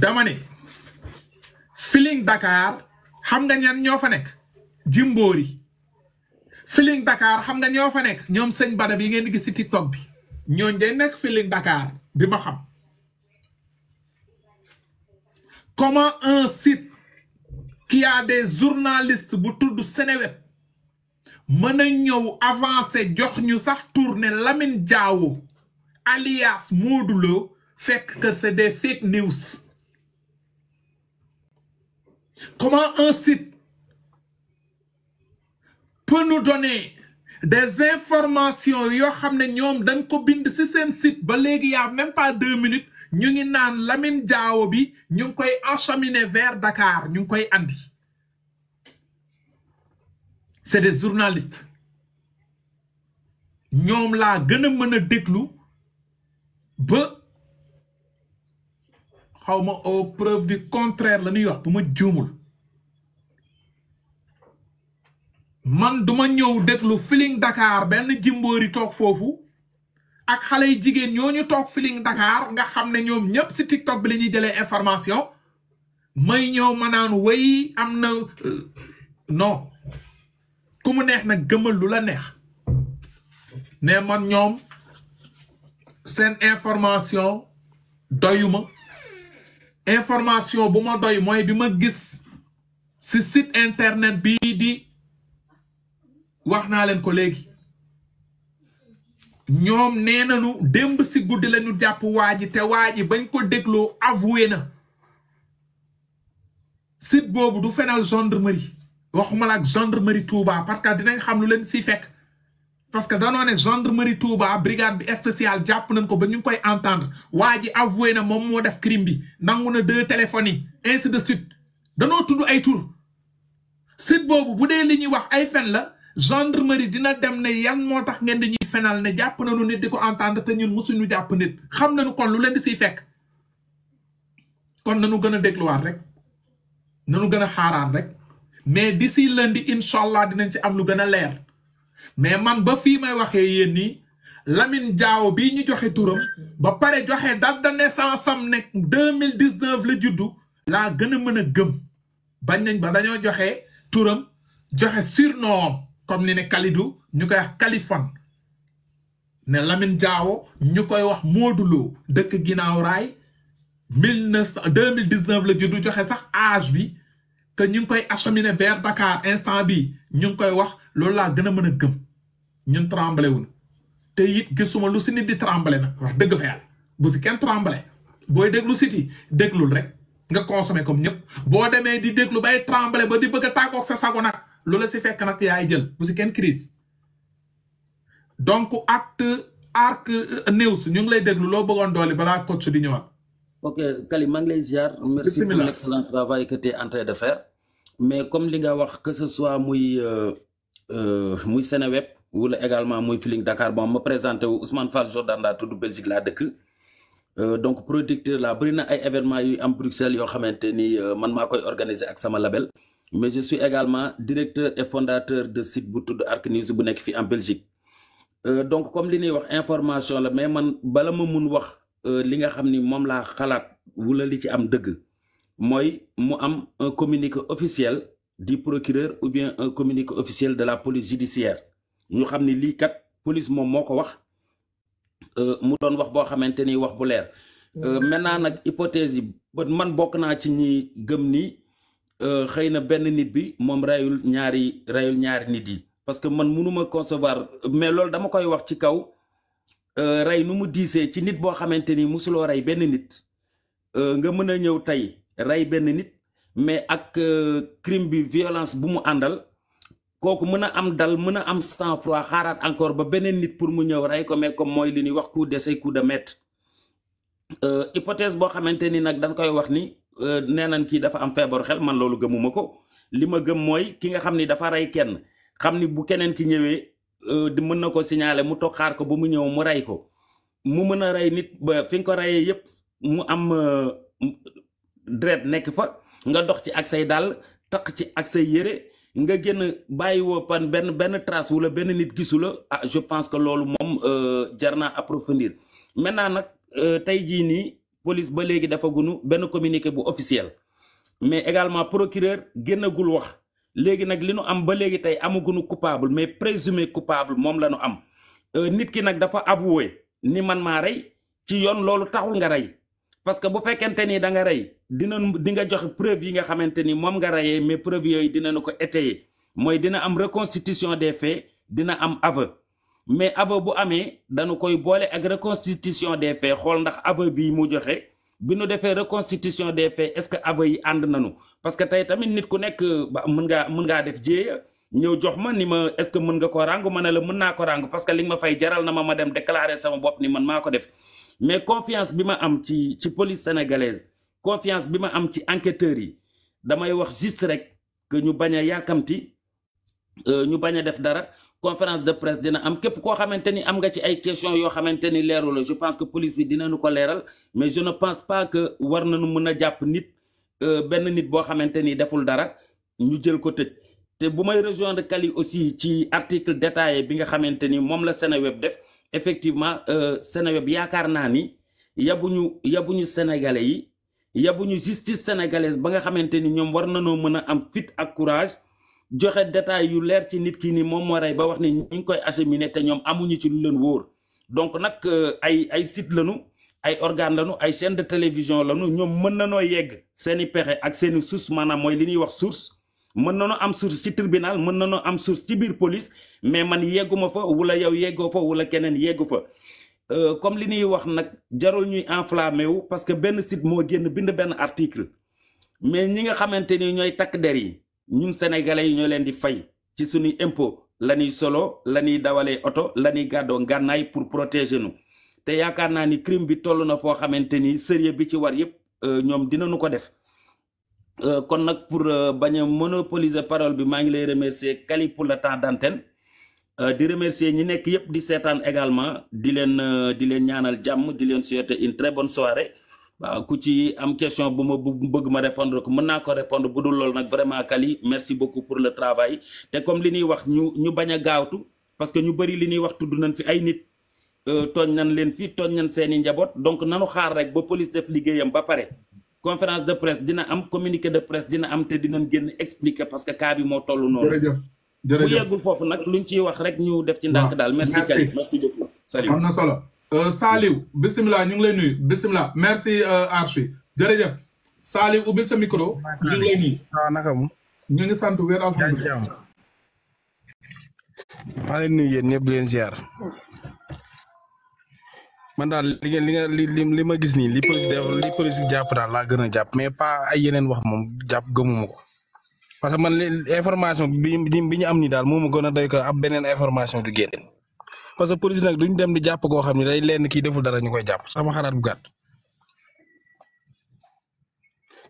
dama ne Feeling Dakar xam nga ñan ñoo fa nekk Jimbori Feeling Dakar xam nga ñoo fa nekk ñoom sëñ Bada bi ngeen di gis ci TikTok bi ñooñ day nekk Feeling Dakar bi ma xam. Comment un site qui a des journalistes bu tudd Seneweb mën a ñëw avancer jox ñu sax tourner Lamine Diawo alias Modou Lo fekk que c'est des fake news. Comment un site peut nous donner des informations yoo xam ne ñoom dañ ko bind ci seen site ba léegi y a même pas 2 minutes ñu ngi naan Lamine Diawo bi ñu ngi koy acheminer vers Dakar ñu ngi koy andi. C'est des journalistes ñoom laa gën a mën a déglu ba xaw ma aux preuves du contraire la ñuy wax bu ma juumul man duma ñëw déglu Feeling Dakar benn Jimbori toog foofu ak xale yi jigéen ñooñu toog Feeling Dakar nga xam ne ñoom ñëpp ci TikTok bi la ñuy jëlee information may ñëw ma naan way am na non ku mu neex nag gëmal lu la neex ne man ñoom seen information doyuma information bu ma doy mooy bi ma gis ci site internet bii di wax naa leen ko léegi ñoom nee nañu démb ci guddi lañu jàpp waa ji te waa ji bañ ko dégloo avoué na site boobu du fenal gendarmerie waxuma la ak gendarmerie Touba parce que dinañ xam lu leen ci fekk parce que danoo ne gendarmerie Touba brigade bi spéciale jàpp nañ ko ba ñu ngi koy entendre waa ji avoué na moom moo def crime bi nangu na 2 téléphones yi ainsi de suite danoo tudd ay tur site boobu bu dee li ñuy wax ay fen la gendarmerie dina dem ne yan moo tax ngeen di ñuy fenal ne jàpp nañu nit di ko entendre te ñun musuñu jàpp nit xam nañu kon lu leen di siy fekk kon nañu gën a dégluwaat rek nañu gën a xaaraat rek mais d'ici lundi incha allah dinañ ci am lu gën a leer mais man ba fii may waxee yéen nii Lamine Diawo bii ñu joxe turam ba pare joxe date de naissance am nekk 2019 la juddu laa gën a mën a gëm bañ nañ ba dañoo joxe turam joxe surnom comme ni ne Kalidou ñu koy wax Kalifone ne Lamine Diawo ñu koy wax Modou Lo dëkk ginnaaw raay 2019 la juddu joxe sax âge bi que ñu ngi koy acheminer vers Dakar instant bi ñu ngi koy wax loolu laa gën a mën a gëm ñun tremblé wuñu te it gisuma lu si nit di tremblé nag wax dëgg fa yàlla bu si kenn tremblé booy déglu siti déglul rek nga consommé comme ñëpp boo demee di déglu bay tremblé ba di bëgg a tàggoog sa sago nag lu la si fekk nag yaay jël bu si kenn crise donc Arc News ñu ngi lay déglu loo bëggoon dooli balaa coach di ñëwaat. Ok Kali maa ngi lay ziar. Merci pour l'excellent travail que tu es en train de faire. Mais comme li nga wax que ce soit muy Seneweb wala également muy Feeling Dakar bon ma présenté wu Ousmane Fall Jordan laa tudd Belgique laa dëkk donc producteur laa bëri na ay événements yu am Bruxelles yoo xamante ni man maa koy organiser ak sama label mais je suis également directeur et fondateur de site bu tudd Arc News bu nekk fii en Belgique donc comme li ñuy wax information la mais man bala ma mun wax li nga xam ni moom laa xalaat wala li ci am dëgg mooy mu am un communiqué officiel du procureur ou bien un communiqué officiel de la police judiciaire ñu xam ni lii kat police moom moo ko wax mu doon wax boo xamante ni wax bu leer maintenant nag hypothèse yi man bokk naa ci ñi gëm ni xëy na benn nit bi moom rayul ñaari nit yi parce que man mënuma concevoir mais loolu dama koy wax ci kaw rey nu mu diisee ci nit boo xamante ni musuloo rey benn nit nga mën a ñëw tey rey benn nit mais ak crime bi violence bu mu àndal kooku mën a am dal mën a am sang-froid xaaraat encore ba beneen nit pour mu ñëw rey ko mais comme mooy li ñuy wax coup d'essai coup de maître hypothèse boo xamante ni nag dañ koy wax ni nee nañ kii dafa am feebaru xel man loolu gëmuma ko li ma gëm mooy ki nga xam ni dafa rey kenn xam ni bu keneen ki ñëwee di mën na ko signaler mu toog xaar ko ba mu ñëw mu rey ko mu mën a rey nit ba fi nga ko reyee yépp mu am deret nekk fa nga dox ci ak say dàll taq ci ak say yére nga génn bàyyi woo pan benn trace wala benn nit gisu la ah je pense que loolu moom jar naa approfondir maintenant nag tey jii nii police ba léegi dafa gunu benn communiqué bu officiel mais également procureur génnagul wax léegi nag li nu am ba léegi tey amagunu coupable mais présumé coupable moom la nu am nit ki nag dafa avoué ni man maa rey ci yoon loolu taxul nga rey parce que bu fekkente ni da nga rey di nga joxe preuve yi nga xamante ni moom nga reyee mais preuve yooyu dinañu ko étayer mooy dina am reconstitution des faits dina am aveu mais aveu bu amee dañu koy boole ak reconstitution des faits xool ndax aveu bii mu joxe bi nu defee reconstitution des faits est-ce que aveu yi ànd nañu parce que tey tamit nit ku nekk mën ngaa def jéeya ñëw jox ma ni ma est-ce que mën nga ko ràngu ma ne la mën naa ko ràngu parce que li nga ma fay jaral na ma dem déclarer sama bopp ni man maa ko def mais confiance bi ma am ci police sénégalaise confiance bi ma am ci enquêteurs yi damay wax juste rek que ñu bañ a yàkkamti ñu bañ a def dara conférence de presse dina am képp koo xamante ni am nga ci ay questions yoo xamante ni leeru la je pense que police bi dinañu ko leeral mais je ne pense pas que war nañu mën a jàpp nit benn nit boo xamante ni deful dara ñu jël ko tëj te bu may rejoindre Kali aussi ci article détaillé bi nga xamante ni moom la Seneweb def effectivement Seneweb yaakaar naa ni yabuñu sénégalais yi yabuñu justice sénégalaise ba nga xamante ni ñoom war nañoo mën a am fit ak courage joxe détail yu leer ci nit ki ni moom moo rey ba wax ni ñu ngi koy acheminer te ñoom amuñu ci lu leen wóor donc nag ay site lañu ay organe lañu ay chaîne de télévision lañu ñoom mën nanoo yegg seeni pexe ak seeni source maanaam mooy li ñuy wax source mën nanoo am source ci tribunal mën nanoo am source ci biir police mais man yegguma fa wala yow yeggoo fa wala keneen yeggu fa comme li ñuy wax nag jarul ñuy enflammé wu parce que benn site moo génn bind benn article mais ñi nga xamante ni ñooy takk der yi ñun sénégalais yi ñoo leen di fay ci suñuy impôt la ñuy solo la ñuy dawalee oto la ñuy gàddoo ngànnaay pour protéger nu te yaakaar naa ni crime bi toll na foo xamante ni sérieux bi ci war yëpp ñoom dinañu ko def kon nag pour bañ a monopoliser parole bi maa ngi lay remercier Kali pour le temps d'antenne di remercier ñi nekk yëpp di seetaan également di leen ñaanal jàmm di leen souhaiter une très bonne soirée waaw ku ci am question bu ma bëgg ma répondre ko mën naa ko répondre bu dul loolu nag vraiment Kali merci beaucoup pour le travail te comme li ñuy wax ñu bañ a gaawtu parce que ñu bëri li ñuy wax tudd nañ fi ay nit tooñ nañ leen fi tooñ nañ seeni njaboot donc nanu xaar rek ba police def liggéeyam ba pare conférence de presse dina am communiqué de presse dina am te dinañ génn expliquer parce que cas bi moo toll noonu jërëjëf bu yeggul foofu nag luñ ciy wax rek ñu def ci ndànk daal merci Kali merci beaucoup salut am na solo Saliou bisimilah ñu ngi lay nuyu bisimilah merci Archi jërëjëf Saliou ubbil sa micro ñu ngi lay nuyu naka mu ñu ngi sant wér alhamdulilah maa leen nuyu yéen ñëpp di leen ziar man daal li ma gis nii li police jàpp daal laa gën a jàpp mais pas ay yeneen wax moom jàpp gëmuma ko parce que man information bi ñu am nii daal moo ma gën a doy ko ab beneen information du génn parce que police nag duñ dem di jàpp koo xam ne day leen kii deful dara ñu koy jàpp sama xalaat bu gàtt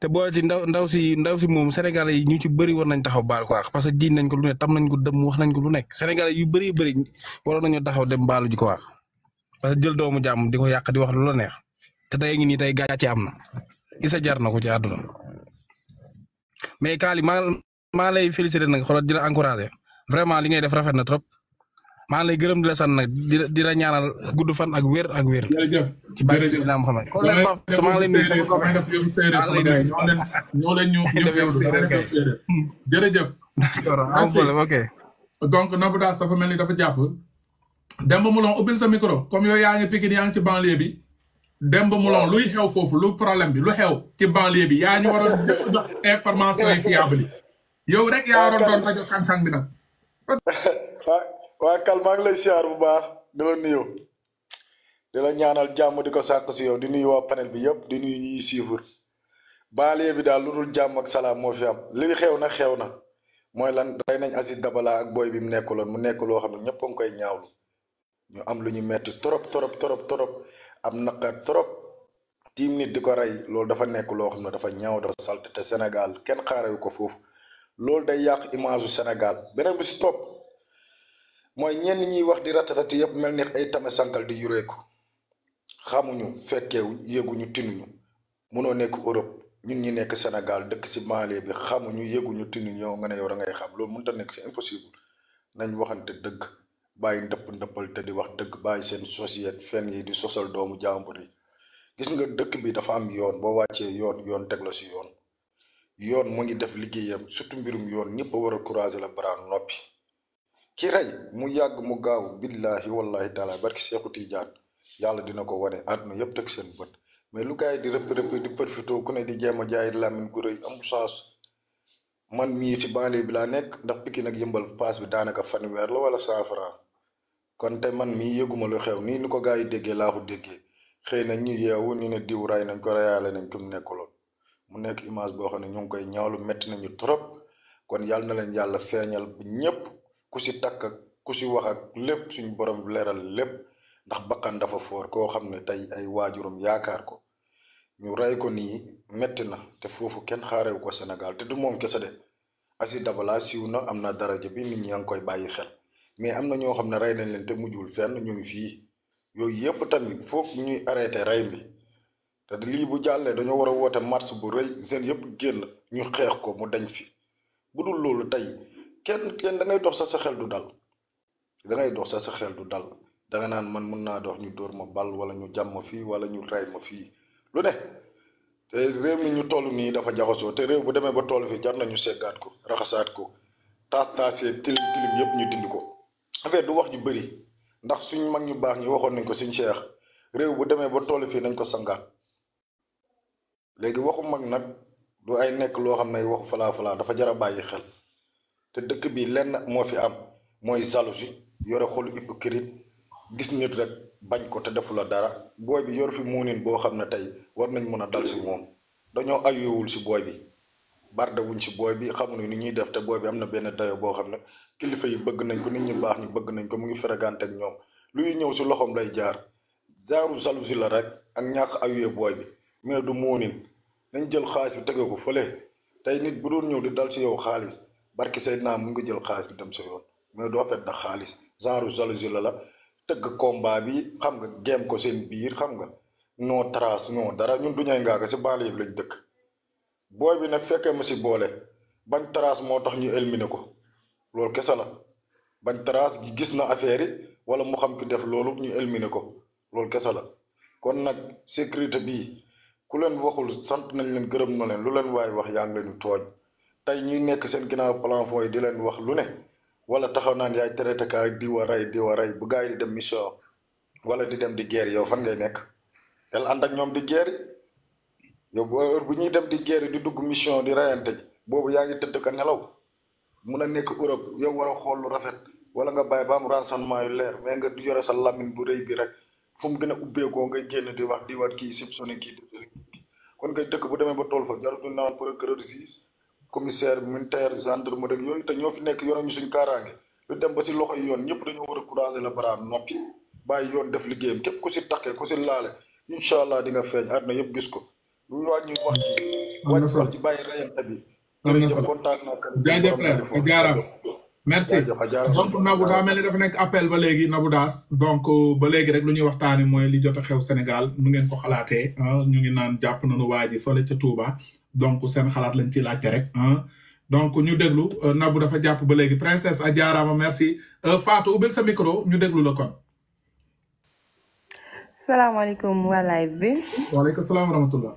te boole ci ndaw si moom Sénégalais yi ñu ci bëri war nañ taxaw baal ko wax parce que jiiñ nañ ko lu ne tam nañ ko dem wax nañ ko lu nekk Sénégalais yu bëri waroon nañoo taxaw dem baalu ji ko wax parce que jël doomu jàmm di ko yàq di wax lu la neex te tey ngi nii tey gàcce am na isa jar na ko ci àdduna mais Kali maa lay féliciter nag xoolal di la encourager vraiment li ngay def rafet na trop maa ngi lay gërëm di la sant nag di la ñaanal gudd fan ak wér ak wér. jërëjëf ci bàyyi Seydina Mohamed. kon leen Pape sama ngi leen nuyu sama copain ñoo leen ñu jërëjëf. d'accord am problème ok. donc Nabou Dash dafa mel ni dafa jàpp. Demba Moulon ubbil sa micro comme yow yaa ngi Pikine yaa ngi ci banlieue bi. Demba Moulon luy xew foofu lu problème bi lu xew ci banlieue bi yaa ñu waroon jox information yi fiable yi yow rek yaa waroon doon rajo kànkang bi nag. waa Kal maa ngi lay siyaar bu baax di la nuyu di la ñaanal jàmm di ko sàkk si yow di nuyu waa panel bi yëpp di nuyu ñuy suivre banlieue bi daal lu dul jàmm ak salaam moo fi am li xew na mooy lan rey nañ Aziz Dabala ak booy bi mu nekkuloon mu nekk loo xam ne ñëpp a ngi koy ñaawlu ñu am lu ñu metti trop am naqar trop tiim nit di ko rey loolu dafa nekk loo xam ne dafa ñaaw dafa salte te Sénégal kenn xaarewu ko foofu loolu day yàq image u Sénégal beneen bi si topp mooy ñenn ñiy wax di ratatati yëpp mel ni ay tame sankal di yureeku xamuñu fekkeewu yéguñu tinuñu munoo nekk Europe ñun ñi nekk Sénégal dëkk si Mali bi xamuñu yéguñu tinuñu yow nga ne yow da ngay xam loolu mënut a nekk c'est impossible nañ waxante dëgg bàyyi ndëppal te di wax dëgg bàyyi seen société fenn yi di sosal doomu jàmbur yi gis nga dëkk bi dafa am yoon boo wàccee yoon teg la si yoon mu ngi def liggéeyam surtout mbirum yoon ñëpp a war a courager la bara noppi ki rey mu yàgg mu gaaw billahi wallahi taala barki Seexu Tijaan yàlla dina ko wane àdduna yëpp teg seen bët mais lu gars yi di rëpp di profité ku ne di jéem a jaay làmmiñ gu rëy am chance man mii si banlieue bi laa nekk ndax Pikine ak Yëmbal paas bi daanaka fanweer la wala 100 francs kon te man mii yëguma lu xew nii ni ko gars yi déggee laa ko déggee xëy na ñu yeewu ñu ne diw ray nañ ko reyaale nañ ko mu nekkuloon mu nekk image boo xam ne ñu ngi koy ñaawlu metti nañu trop kon yàlla na leen yàlla feeñal bu ñëpp ku si takk ak ku si wax ak lépp suñu borom leeral lépp ndax bakkan dafa foor koo xam ne tey ay waajuram yaakaar ko ñu rey ko nii metti na te foofu kenn xaarewu ko Sénégal te du moom kese de Aziz Dabala siiw na am na daraja bi nit ñi yaa ngi koy bàyyi xel mais am na ñoo xam ne rey nañ leen te mujjul fenn ñu ngi fii yooyu yëpp tamit foog ñuy arrêté rey bi te lii bu jàllee dañoo war a woote marche bu rëy jeunes yëpp génn ñu xeex ko mu dañ fi bu dul loolu tey kenn da ngay dox sa xel du dal da ngay dox sa xel du dal da nga naan man mën naa dox ñu dóor ma bal wala ñu jàmm ma fii wala ñu rey ma fii lu ne te réew mi ñu toll nii dafa jaxasoo te réew bu demee ba toll fi jar nañu seggaat ko raxasaat ko taasee tilim yëpp ñu dindi ko affaire du wax ju bëri ndax suñ mag ñu baax ñi waxoon nañ ko suñ Cheikh réew bu demee ba toll fii nañ ko sangaat léegi waxu mag nag du ay nekk loo xam ne waxu falaa dafa jar a bàyyi xel te dëkk bi lenn moo fi am mooy jalousie yore xolu hypocrite gis nit rek bañ ko te defu la dara booy bi yor fi muunin boo xam ne tey war nañ mën a dal si moom dañoo ayowul si booy bi barde wuñ si booy bi xamuñu ni ñuy def te booy bi am na benn dayo boo xam ne kilifa yi bëgg nañ ko nit ñi baax ñu bëgg nañ ko mu ngi fréquenté ak ñoom luy ñëw si loxoom lay jaar jaaru jalousie la rek ak ñàkk ayoo booy bi mais du muunin nañ jël xaalis bi tege ko fële tey nit bu doon ñëw di dal si yow xaalis barki Seydina mu ngi jël xaalis bi dem sa yoon mais doo fet da xaalis genre jalousie la tëgg combat bi xam nga géem ko seen biir xam nga noo trace noo dara ñun du ñay ngaaga si banlieue bi lañ dëkk booy bi nag fekkee ma si boole bañ trace moo tax ñu éliminer ko loolu kese la bañ trace gi gis na affaire yi wala mu xam ki def loolu ñu éliminer ko loolu kese la kon nag sécurité bii ku leen waxul sant nañ leen gërëm na leen lu leen waaye wax yaa ngi leen tooñ tey ñuy nekk seen ginnaaw planfond yi di leen wax lu ne wala taxaw naan yaay traité ka di wa rey bu gars yi di dem mission wala di dem di guerre yow fan ngay nekk el ànd ak ñoom di guerre yow bu ñuy dem di guerre di dugg mission di rayante ji boobu yaa ngi tëdd ka nelaw mun a nekk Europe yow war a xool lu rafet wala nga bàyyi ba am renseignement yu leer mais nga yore sa lamine bu rëy bi rek fu mu gën a ubbeekoo ngay génn di wax kii soupçonné kii kon ngay dëkk bu demee ba tool fa jaratu naan procureur justice commissaire militaire gendarmerie yooyu te ñoo fi nekk yoroon ñu suñ kaaraange lu dem ba si loxo yi yoon ñëpp dañoo war a courager la bara noppi bàyyi yoon def liggéeyam képp ku si takkee ku si laale incha allah di nga feeñ àdduna yëpp gis ko lu wàññi wax ci bàyyi rayante bi. jërëjëf kontaan naa ko. jaajëf frère jaaraam merci donc Nabou daa mel ni dafa nekk appel ba léegi Nabou Daas donc ba léegi rek lu ñuy waxtaani mooy li jot a xew Sénégal nu ngeen ko xalaatee ñu ngi naan jàpp nañu waa ji fële ca Touba donc seen xalaat lañ ci laajte rek donc ñu déglu Nabou dafa jàpp ba léegi princesse a jaaraama merci Fatou ubbil sa micro ñu déglu la kon. salaamaaleykum waa live bi. waaleykum salaam wa rahmatullah.